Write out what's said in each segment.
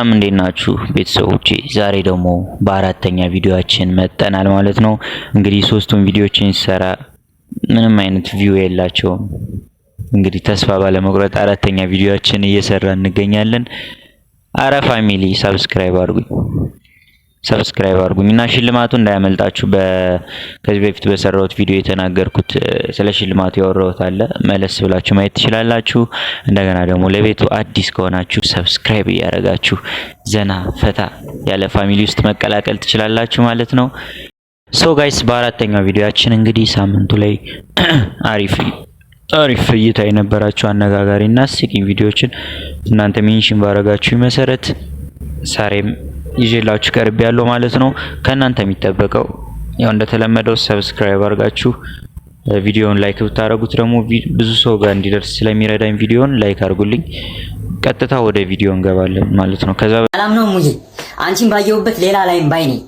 ሰላም እንዴት ናችሁ ቤተሰቦቼ? ዛሬ ደግሞ በአራተኛ ቪዲዮአችን መጥተናል ማለት ነው። እንግዲህ ሶስቱን ቪዲዮችን ሲሰራ ምንም አይነት view የላቸውም። እንግዲህ ተስፋ ባለመቁረጥ አራተኛ ቪዲዮአችን እየሰራ እንገኛለን። አረ family subscribe አድርጉኝ፣ subscribe አድርጉኝ እና ሽልማቱ እንዳያመልጣችሁ። ከዚህ በፊት በሰራሁት ቪዲዮ የተናገርኩት ስለ ሽልማቱ ያወራሁት አለ፣ መለስ ብላችሁ ማየት ትችላላችሁ። እንደገና ደግሞ ለቤቱ አዲስ ከሆናችሁ subscribe እያደረጋችሁ ዘና ፈታ ያለ family ውስጥ መቀላቀል ትችላላችሁ ማለት ነው። So guys በአራተኛው ቪዲዮአችን እንግዲህ ሳምንቱ ላይ አሪፍ አሪፍ እይታ የነበራቸው አነጋጋሪ እና አስቂኝ ቪዲዮዎችን እናንተ mention ባረጋችሁ መሰረት ዛሬም ይዤላችሁ ቀርቤያለሁ ማለት ነው። ከእናንተ የሚጠበቀው ያው እንደተለመደው subscribe አድርጋችሁ ቪዲዮውን like ብታደርጉት ደግሞ ብዙ ሰው ጋር እንዲደርስ ስለሚረዳኝ ቪዲዮውን like አድርጉልኝ። ቀጥታ ወደ ቪዲዮ እንገባለን ማለት ነው። ከዛ ሰላም ነው ሙዬ፣ አንቺን ባየሁበት ሌላ ላይም ባይ ነኝ።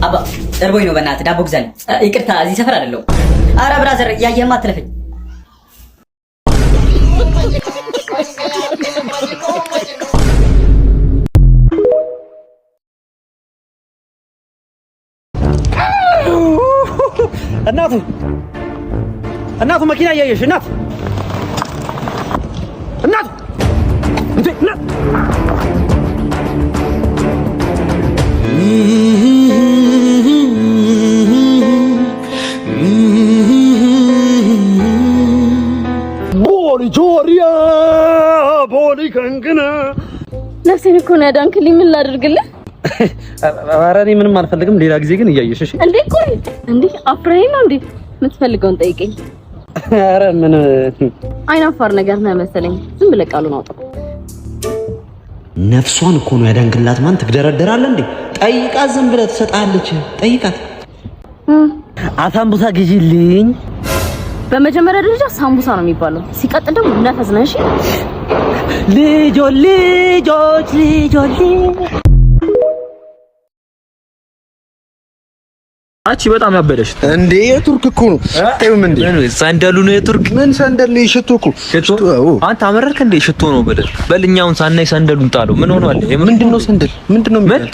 አባ እርቦኝ ነው፣ በእናትህ ዳቦ ግዛልኝ። ይቅርታ እዚህ ሰፈር አይደለሁም። አረ brother እያየህማ አትለፈኝ። እናቱ እናቱ መኪና እያየሽ እናት እናቱ እንዴ እናት ቦሊ ጆሪያ ቦሊ ከንክና ነፍሴን እኮ ነው ያዳንክልኝ። ምን ላድርግልህ? ኧረ እኔ ምንም አልፈልግም። ሌላ ጊዜ ግን እያየሽ እሺ። እንዴ ቆይ፣ እንዴ አፍረኸኝ ነው እንዴ? የምትፈልገውን ጠይቀኝ። ኧረ ምን አይናፋር ነገር ነህ መሰለኝ። ዝም ብለህ ቃሉን አውጣው። ነፍሷን እኮ ነው ያዳንክላት። ማን ትግደረደራለህ እንዴ? ጠይቃት፣ ዝም ብለህ ትሰጣለች። ጠይቃት። አሳምቡሳ ግዢልኝ። በመጀመሪያ ደረጃ ሳምቡሳ ነው የሚባለው። ሲቀጥል ደግሞ ነፈስ ነህ። እሺ ልጆ ልጆች ልጆ አቺ በጣም ያበደሽ እንዴ! የቱርክ እኮ ነው። ተይውም እንዴ! ሰንደሉ ነው የቱርክ። ምን ሰንደል ነው? ሽቶ እኮ ሽቶ። አንተ አመረርክ እንዴ? ሽቶ ነው በል በል። እኛውን ሳናይ ሰንደሉን ጣለው። ምን ሆኗል? ምንድን ነው ሰንደል? ምንድን ነው ምን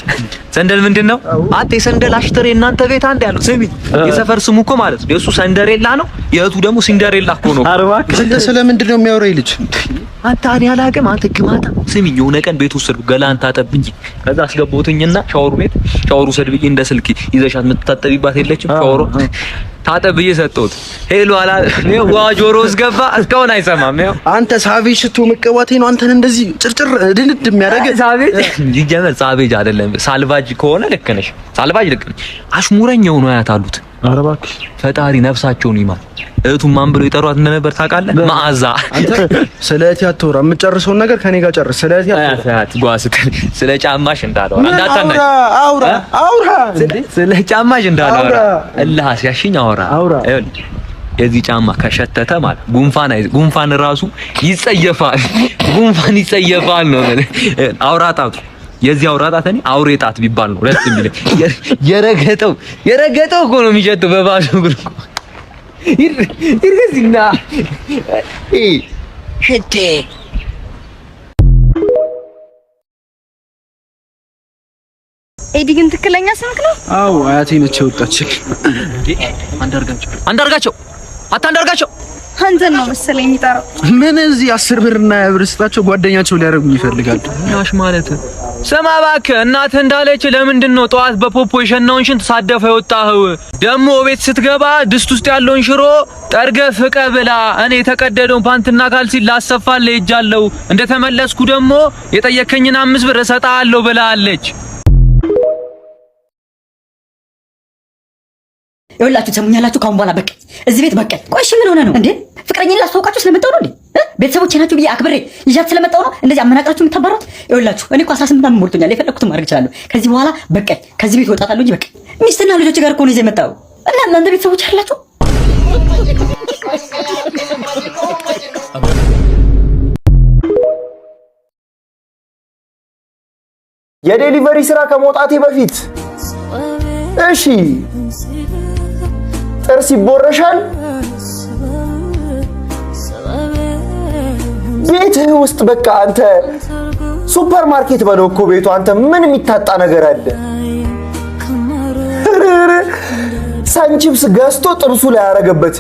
ሰንደል ምንድን ነው? አንተ የሰንደል አሽተሬ እናንተ ቤት አንድ ያለው ስሚ፣ የሰፈር ስሙ እኮ ማለት ነው። የእሱ ሰንደሬላ ነው፣ የእህቱ ደግሞ ሲንደሬላ እኮ ነው። ኧረ እባክህ አንተ ስለምንድን ነው የሚያወራኝ ልጅ? አንተ እኔ አላውቅም። አንተ ግማታ ስሚኝ፣ የሆነ ቀን ቤት ወሰድኩ ገላን ታጠብ እንጂ። ከዛ አስገባሁትኝና ሻወሩ ቤት ሻወሩ ውሰድ ብዬ እንደ ስልክ ይዘሻት የምትታጠቢባት የለችም ሻወሩ ታጠብ ብዬ ሰጠሁት። hello አላ ዋ ጆሮ ውስጥ ገባ። እስካሁን አይሰማም። ይኸው አንተ savage ሽቶ መቀባቴ ነው አንተን እንደዚህ ጭርጭር ድንድ የሚያደርግ savage ይጀመር። savage አይደለም ሳልቫጅ ከሆነ ልክ ነሽ። ሳልቫጅ ልክ ነሽ። አሽሙረኛ የሆኑ አያት አሉት። ኧረ እባክህ ፈጣሪ ነፍሳቸውን ይማር። እህቱን ማን ብለው ይጠሯት እንደነበር ታውቃለህ? መዓዛ። አንተ ስለ እህቴ አታውራ። የምትጨርሰውን ነገር ከኔ ጋር ጨርስ። ስለ እህቴ አታውራ። ስለ ጫማሽ እንዳላወራ እንዳታናሽ። አውራ አውራ። ስለ ጫማሽ እንዳላወራ እልህ አስያሽኝ። አውራ አውራ። የዚህ ጫማ ከሸተተ ማለት ጉንፋን ጉንፋን ራሱ ይጸየፋል። ጉንፋን ይጸየፋል ነው አውራ ጣቱ የዚህ አውራ ጣት እኔ አውሬ ጣት ቢባል ነው ደስ የሚለኝ። የረገጠው የረገጠው እኮ ነው የሚሸተው በባዶ እግሩ እኮ ይርገዝና ሽቴ ኤዲ ግን ትክክለኛ ስምክ ነው? አዎ አያቴ ነች የወጣችኝ። አንዳርጋቸው አንዳርጋቸው አታንዳርጋቸው አንተን ነው መሰለኝ የሚጠራው። ምን እዚህ 10 ብር እና 20 ብር ስጣቸው ጓደኛቸው ሊያደርጉኝ ይፈልጋሉ። ናሽ ማለት ስማ እባክህ፣ እናትህ እንዳለች ለምንድን ነው ጠዋት በፖፖ የሸናውን ሽንት ሳደፈ የወጣኸው? ደግሞ ቤት ስትገባ ድስት ውስጥ ያለውን ሽሮ ጠርገህ ፍቀህ ብላ። እኔ የተቀደደውን ፓንትና ካልሲ ላሰፋልህ ሄጃለሁ። እንደተመለስኩ ደግሞ የጠየከኝን 5 ብር እሰጥሃለሁ ብላለች። ይኸውላችሁ ትሰሙኛላችሁ? ከአሁን በኋላ በቃ እዚህ ቤት በቃ። ቆይ እሺ ምን ሆነ ነው እንዴ? ፍቅረኛዬን ላስተዋውቃችሁ ስለመጣሁ ነው እንዴ? ቤተሰቦቼ ናችሁ ብዬ አክብሬ ይዣት ስለመጣሁ ነው እንደዚህ አመናቅራችሁ የምታባሯት? ይኸውላችሁ እኔ እኮ 18 ዓመት ሞልቶኛል። የፈለኩትን ማድረግ እችላለሁ። ከዚህ በኋላ በቃ ከዚህ ቤት እወጣታለሁ እንጂ በቃ ሚስትና ልጆች ጋር እኮ ነው ይዤ የመጣው እና እናንተ ቤተሰቦች አላችሁ። የ delivery ስራ ከመውጣቴ በፊት እሺ፣ ጥርስ ይቦረሻል። ቤትህ ውስጥ በቃ አንተ ሱፐር ማርኬት በለው እኮ ቤቱ። አንተ ምን የሚታጣ ነገር አለ? ሰንቺፕስ ገዝቶ ጥብሱ ላይ ያደረገበት።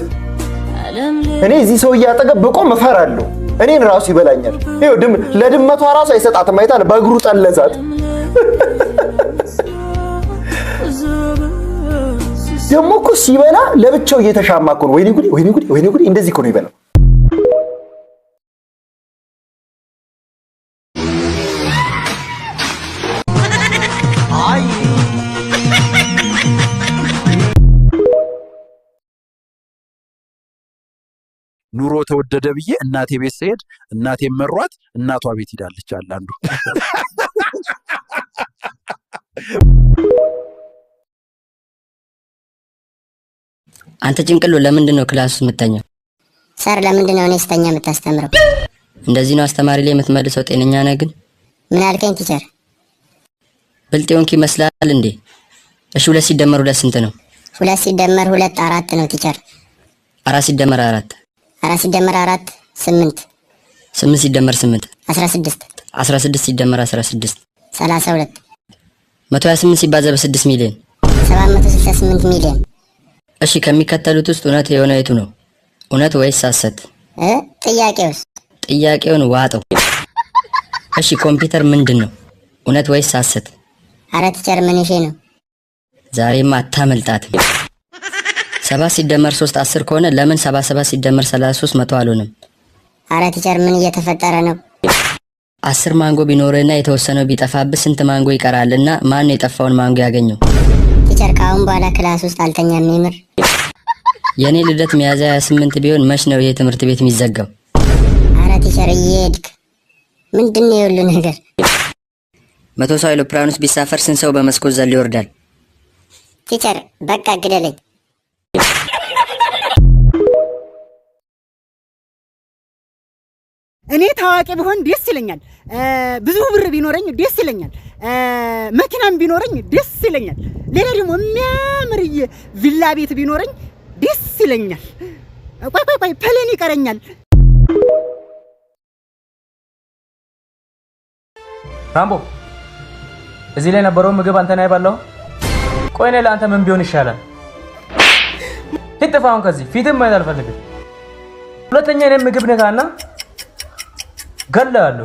እኔ እዚህ ሰውዬ አጠገብ ብቆም እፈራለሁ። እኔን ራሱ ይበላኛል። ይኸው ለድመቷ ራሱ አይሰጣትም። አይታል በእግሩ ጠለዛት። ደግሞ እኮ ሲበላ ለብቻው እየተሻማ እኮ ነው። ወይኔ ጉዴ፣ ወይኔ ጉዴ፣ ወይኔ ጉዴ! እንደዚህ እኮ ነው ይበላው። ኑሮ ተወደደ ብዬ እናቴ ቤት ስሄድ እናቴ መሯት እናቷ ቤት ሂዳለች አለ አንዱ። አንተ ጭንቅሎ ለምንድን ነው class ውስጥ የምተኛው? Sir ለምንድን ነው እኔ ስተኛ የምታስተምረው? እንደዚህ ነው አስተማሪ ላይ የምትመልሰው? ጤነኛ ነህ ግን? ምን አልከኝ teacher? ብልጥ የሆንክ ይመስላል እንዴ? እሺ ሁለት ሲደመር ሁለት ስንት ነው? ሁለት ሲደመር ሁለት አራት ነው teacher። አራት ሲደመር አራት? አራት ሲደመር አራት ስምንት። ስምንት ሲደመር ስምንት? 16። 16 ሲደመር 16? 32። 128 ሲባዛ በ6 ሚሊዮን? 768 ሚሊዮን። እሺ ከሚከተሉት ውስጥ እውነት የሆነ የቱ ነው? እውነት ወይስ ሐሰት? እ ጥያቄውስ? ጥያቄውን ዋጠው። እሺ ኮምፒውተር ምንድን ነው? እውነት ወይስ ሐሰት? አረ teacher ምን ነው? ዛሬማ አታመልጣትም። ሰባት ሲደመር ሶስት 10 ከሆነ ለምን 77 ሲደመር 33 100 አልሆነም? አረ teacher ምን እየተፈጠረ ነው? 10 ማንጎ ቢኖርህና የተወሰነው ቢጠፋብህ ስንት ማንጎ ይቀራል? እና ማን ነው የጠፋውን ማንጎ ያገኘው? Teacher ከአሁን በኋላ class ውስጥ አልተኛም የምር። የእኔ ልደት ሚያዝያ 28 ቢሆን መች ነው ይሄ ትምህርት ቤት የሚዘጋው? አረ teacher እየሄድክ ምንድን ነው የሁሉ ነገር? 100 ሰው አይሮፕላን ውስጥ ቢሳፈር ስንት ሰው በመስኮት ዘሎ ይወርዳል? Teacher በቃ ግደለኝ። እኔ ታዋቂ ብሆን ደስ ይለኛል። ብዙ ብር ቢኖረኝ ደስ ይለኛል። መኪናም ቢኖረኝ ደስ ይለኛል። ሌላ ደግሞ የሚያምር ቪላ ቤት ቢኖረኝ ደስ ይለኛል። ቆይ ቆይ ቆይ plane ይቀረኛል። ራምቦ፣ እዚህ ላይ የነበረውን ምግብ አንተ ነህ የበላኸው? ቆይ እኔ ለአንተ ምን ቢሆን ይሻላል? ሂድ ጥፋ አሁን ከዚህ ፊትም ማየት አልፈልግም። ሁለተኛ እኔም ምግብ ንካና ገለዋለሁ።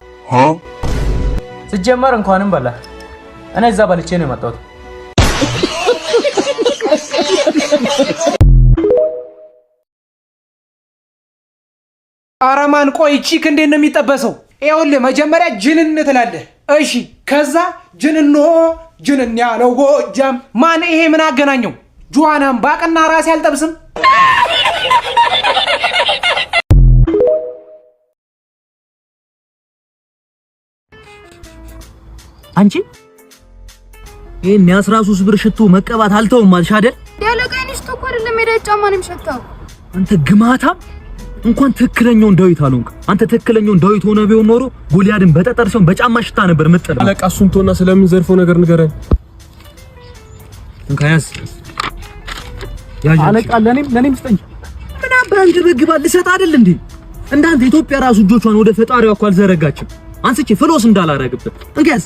ሲጀመር እንኳንም በላ፣ እኔ እዛ በልቼ ነው የመጣሁት። አረማን ቆይ chick እንዴት ነው የሚጠበሰው? ይኸውልህ መጀመሪያ ጅንን ትላለህ። እሺ ከዛ ጅንኖ ጅንን ያለው ጎጃም ማን? ይሄ ምን አገናኘው? ጁዋናም ባቅና ራሴ አልጠብስም። አንቺ ይሄን የ13 ብር ሽቶ መቀባት አልተውም አልሽ አይደል? ያለቃይን ሽቶ እኮ አይደለም የዳዊት ጫማ ነው የሚሸተው። አንተ ግማታም፣ እንኳን ትክክለኛውን ዳዊት አልሆንክ። አንተ ትክክለኛውን ዳዊት ሆነ ቢሆን ኖሮ ጎልያድን በጠጠር ሲሆን በጫማ ሽታ ነበር የምጥለው። አለቃ እሱን ተውና ስለምን ዘርፈው ነገር ንገረን። እንካ ያዝ ያዝ። አለቃ ለኔም ስጠኝ። ምን አባህ አንገበግባል? ልሰጥ አይደል እንዴ? እንዳንተ ኢትዮጵያ ራሱ እጆቿን ወደ ፈጣሪዋ እኮ አልዘረጋችም። አንስቼ floss እንዳላረግበት እንካ ያዝ።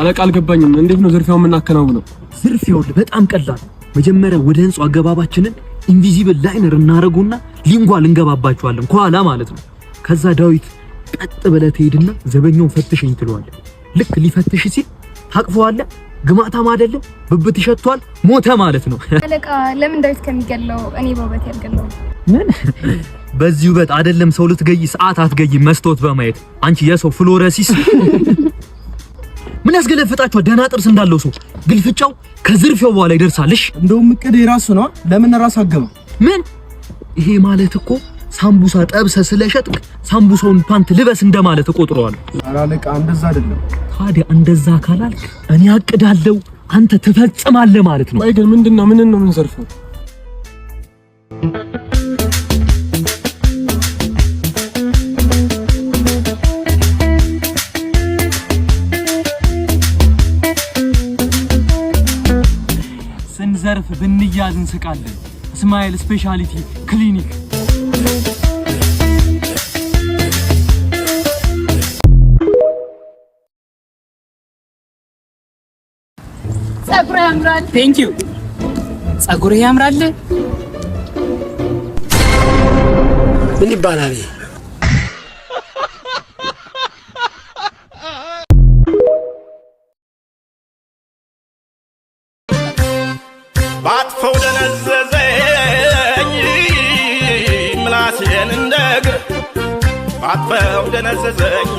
አለቃ አልገባኝም። እንዴት ነው ዝርፊያውን የምናከናውነው? ዝርፊያው በጣም ቀላል። መጀመሪያ ወደ ህንጻው አገባባችንን invisible liner እናረጉና lingual እንገባባቸዋለን ከኋላ ማለት ነው። ከዛ ዳዊት ቀጥ ብለህ ትሄድና ዘበኛውን ፈትሸኝ ትለዋለህ። ልክ ሊፈትሽ ሲል ታቅፈዋለህ። ግማታም አይደለም ብብት ይሸቷል፣ ሞተ ማለት ነው። አለቃ ለምን ዳዊት ከሚገለው እኔ በውበት ያልገለው? ምን በዚህ ውበት አይደለም ሰው ልትገይ ሰዓት አትገይ መስታወት በማየት አንቺ የሰው ፍሎረሲስ ምን ያስገለፍጣችኋል? ደህና ጥርስ እንዳለው ሰው ግልፍጫው ከዝርፊያው በኋላ ይደርሳልሽ። እንደውም እቅድ የራሱ ነው። ለምን ራሱ አገባ? ምን ይሄ ማለት እኮ ሳምቡሳ ጠብሰ ስለሸጥክ ሳምቡሳውን ፓንት ልበስ እንደማለት እቆጥረዋለሁ። ኧረ አለቃ እንደዛ አይደለም። ታዲያ እንደዛ ካላልክ እኔ አቅዳለሁ፣ አንተ ትፈጽማለህ ማለት ነው። ቆይ ግን ምንድነው? ምንን ነው የምንዘርፈው? ብንያዝ እንስቃለን። Smile Specialty Clinic። ጸጉር ያምራል። Thank you። ጸጉር ያምራል። ምን ይባላል? ባጥፈው ደነዘዘኝ ምላሴን እንደ እግር፣ ባጥፈው ደነዘዘኝ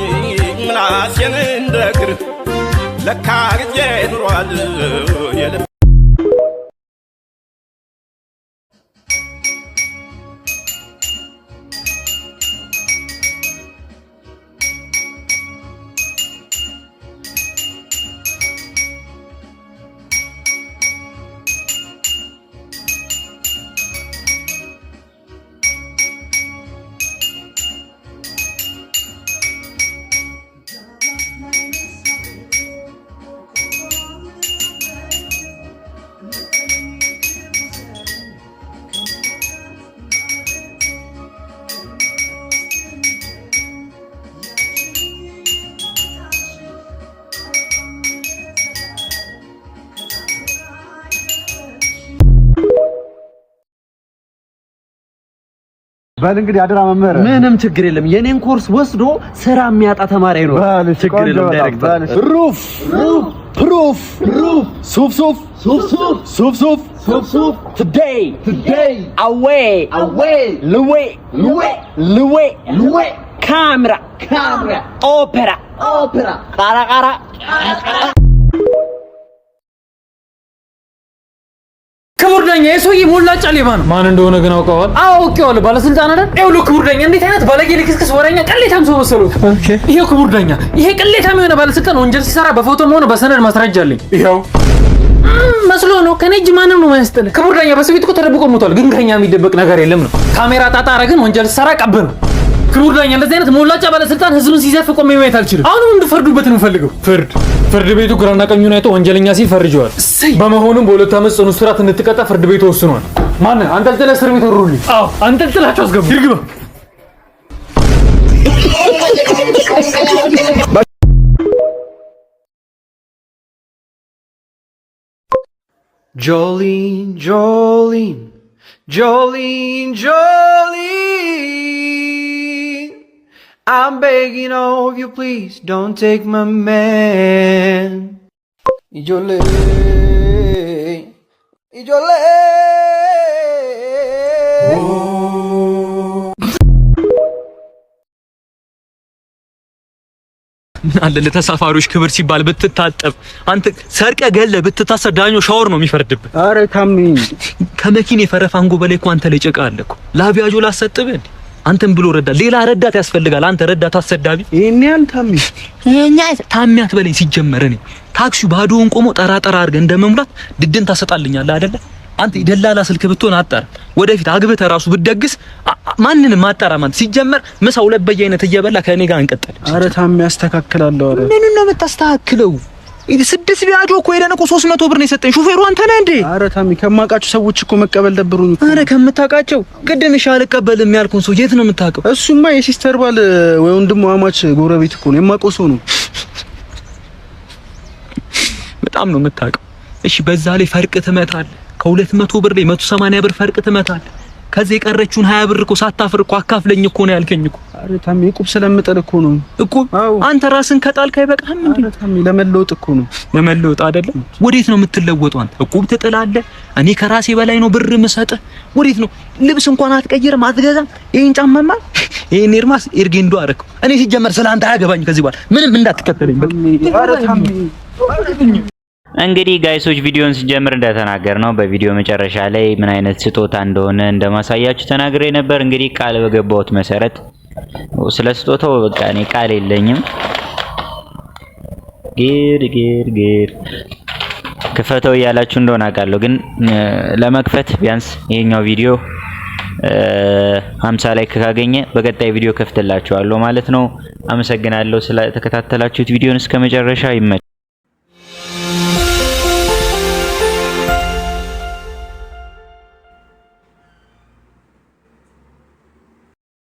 ምላሴን እንደ እግር፣ ለካ ጊዜ ኑሯል የልብ። በል እንግዲህ አደራ መምህር። ምንም ችግር የለም። የኔን ኮርስ ወስዶ ስራ የሚያጣ ተማሪ አይኖርም። ችግር የለም ዳይሬክተር። ሩፍ ሩፍ ፕሩፍ ሩፍ ሱፍ ሱፍ ሱፍ ሱፍ ሱፍ ሱፍ ሱፍ ሱፍ today today away away ልዌ ልዌ ልዌ ልዌ ካሜራ ካሜራ ኦፔራ ኦፔራ ቃራ ቃራ። ክቡር ዳኛ፣ የሰውዬ ሞላጫ ሌባ ነው። ማን እንደሆነ ግን አውቀዋል? አዎ አውቄዋለሁ። ባለስልጣን አይደል? ይኸውልህ ክቡር ዳኛ፣ እንዴት አይነት ባለጌ ልክስክስ ወሬኛ ቅሌታም ሰው መሰሉት። ይሄው ክቡር ዳኛ፣ ይሄ ቅሌታም የሆነ ባለስልጣን ወንጀል ሲሰራ በፎቶም ሆነ በሰነድ ማስረጃ አለኝ። ይኸው መስሎ ነው። ከኔ እጅ ማንም ነው የማያስጥልህ። ክቡር ዳኛ፣ በሰው ቤት እኮ ተደብቆ ሞቷል፣ ግን ከኛ የሚደበቅ ነገር የለም ነው። ካሜራ ጣጣ አረግን፣ ወንጀል ሲሰራ ቀብ ነው። ክቡር ዳኛ፣ እንደዚህ አይነት ሞላጫ ባለስልጣን ህዝብን ሲዘርፍ ቆሜ ማየት አልችልም። አሁንም እንድፈርዱበት ነው የምፈልገው። ፍርድ ቤቱ ግራና ቀኙን አይቶ ወንጀለኛ ሲል ፈርጀዋል። በመሆኑም በ2 ዓመት ጽኑ እስራት እንድትቀጣ ፍርድ ቤቱ ወስኗል። ማን አንጠልጥለህ እስር ቤት ወርውሩልኝ። አዎ አንጠልጥላችሁ አስገቡ። ይርግባ። Jolene, Jolene, Jolene, Jolene. I'm begging of you, please don't take my man. Ijoollee, ijoollee. ምን አለ ለተሳፋሪዎች ክብር ሲባል ብትታጠብ። አንተ ሰርቀህ ገለህ ብትታሰር ዳኛው ሻወር ነው የሚፈርድብህ። አረ ታሚ። ከመኪና የፈረፋንጎ በላይ እኮ አንተ ላይ ጭቃ አለ እኮ። ላቢያጆ ላሰጥብህ እንዴ? አንተም ብሎ ረዳት፣ ሌላ ረዳት ያስፈልጋል። አንተ ረዳት አሰዳቢ። ይሄን ያህል ታሚ። ይሄን ያህል ታሚ አትበለኝ። ሲጀመር እኔ ታክሲው ባዶውን ቆሞ ጠራ ጠራ አድርገህ እንደመሙላት ድድን ታሰጣልኛለህ አይደለ? አንተ የደላላ ስልክ ብትሆን አጣራ። ወደፊት አግብተህ ራሱ ብትደግስ ማንንም አጣራ። ማለት ሲጀመር ምሳ ሁለት በየአይነት እየበላ ከእኔ ጋር እንቀጥል። አረ ታሚ ያስተካክላለሁ። አረ ምኑን ነው የምታስተካክለው? ስድስት ቢያጆ እኮ ሄደን እኮ 300 ብር ነው የሰጠኝ ሹፌሩ። አንተ ነህ እንዴ? አረ ታሚ ከማውቃቸው ሰዎች እኮ መቀበል ደብሩኝ እኮ። አረ ከምታውቃቸው ቅድም እሺ አልቀበልም ያልኩን ሰው የት ነው የምታውቀው? እሱማ የ sister ባል ወይ ወንድሙ አማች ጎረቤት እኮ ነው፣ የማውቀው ሰው ነው። በጣም ነው የምታውቀው። እሺ በዛ ላይ ፈርቅ ትመታለህ። ከ200 ብር ላይ 180 ብር ፈርቅ ትመታለህ። ከዚህ የቀረችውን 20 ብር እኮ ሳታፍር እኮ አካፍለኝ እኮ ነው ያልከኝ እኮ። አረ ታሚ ዕቁብ ስለምጥል እኮ ነው። እቁብ አንተ ራስን ከጣልክ አይበቃህም እንዴ? አረ ታሚ ለመለወጥ እኮ ነው። ለመለወጥ አይደለም። ወዴት ነው የምትለወጠው አንተ? እቁብ ትጥላለህ። እኔ ከራሴ በላይ ነው ብር የምሰጥህ። ወዴት ነው? ልብስ እንኳን አትቀይርም፣ አትገዛም። ይሄን ጫማማ ይሄን ኤርማስ ኤርጌንዶ አደረከው። እኔ ሲጀመር ስለ አንተ አያገባኝ ከዚህ በኋላ ምንም እንዳትከተለኝ። በቃ። አረ ታሚ። እንግዲህ guys ኦች፣ ቪዲዮን ስጀምር እንደተናገርነው በቪዲዮ መጨረሻ ላይ ምን አይነት ስጦታ እንደሆነ እንደማሳያችሁ ተናግሬ ነበር። እንግዲህ ቃል በገባሁት መሰረት ስለ ስጦታው በቃ እኔ ቃል የለኝም። ግር ግር ግር ክፈተው እያላችሁ እንደሆነ አውቃለሁ፣ ግን ለመክፈት ቢያንስ ይሄኛው ቪዲዮ 50 like ካገኘ በቀጣይ ቪዲዮ ከፍትላችኋለሁ ማለት ነው። አመሰግናለሁ ስለተከታተላችሁት ቪዲዮን እስከ መጨረሻ። ይመቻል።